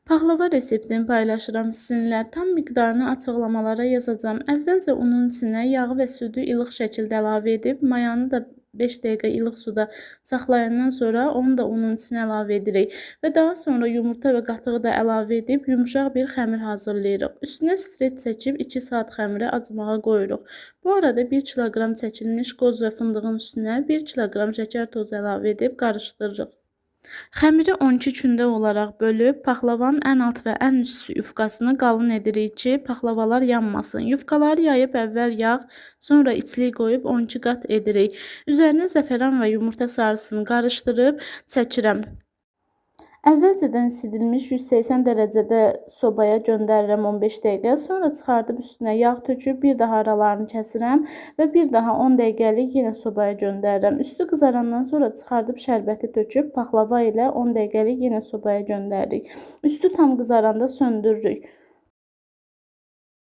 Paxlava reseptini paylaşıram sizinlə. Tam miqdarını açıqlamalara yazacağam. Əvvəlcə unun içinə yağı və südü ilıq şəkildə əlavə edib, mayanı da 5 dəqiqə ilıq suda saxlayandan sonra onu da unun içinə əlavə edirik və daha sonra yumurta və qatığı da əlavə edib yumşaq bir xəmir hazırlayırıq. Üstünə streç çəkib 2 saat xəmiri acmağa qoyuruq. Bu arada 1 kiloqram çəkilmiş qoz və fındığın üstünə 1 kiloqram şəkər tozu əlavə edib qarışdırırıq. Xəmiri 12 kündə olaraq bölüb, paxlavanın ən alt və ən üst yufkasını qalın edirik ki, paxlavalar yanmasın. Yufkaları yayıb əvvəl yağ, sonra içlik qoyub 12 qat edirik. Üzərinə zəfəran və yumurta sarısını qarışdırıb çəkirəm. Əvvəlcədən isidilmiş 180 dərəcədə sobaya göndərirəm 15 dəqiqə. Sonra çıxardıb üstünə yağ töküb bir daha aralarını kəsirəm və bir daha 10 dəqiqəlik yenə sobaya göndərirəm. Üstü qızarandan sonra çıxardıb şərbəti töküb paxlava ilə 10 dəqiqəlik yenə sobaya göndəririk. Üstü tam qızaranda söndürürük.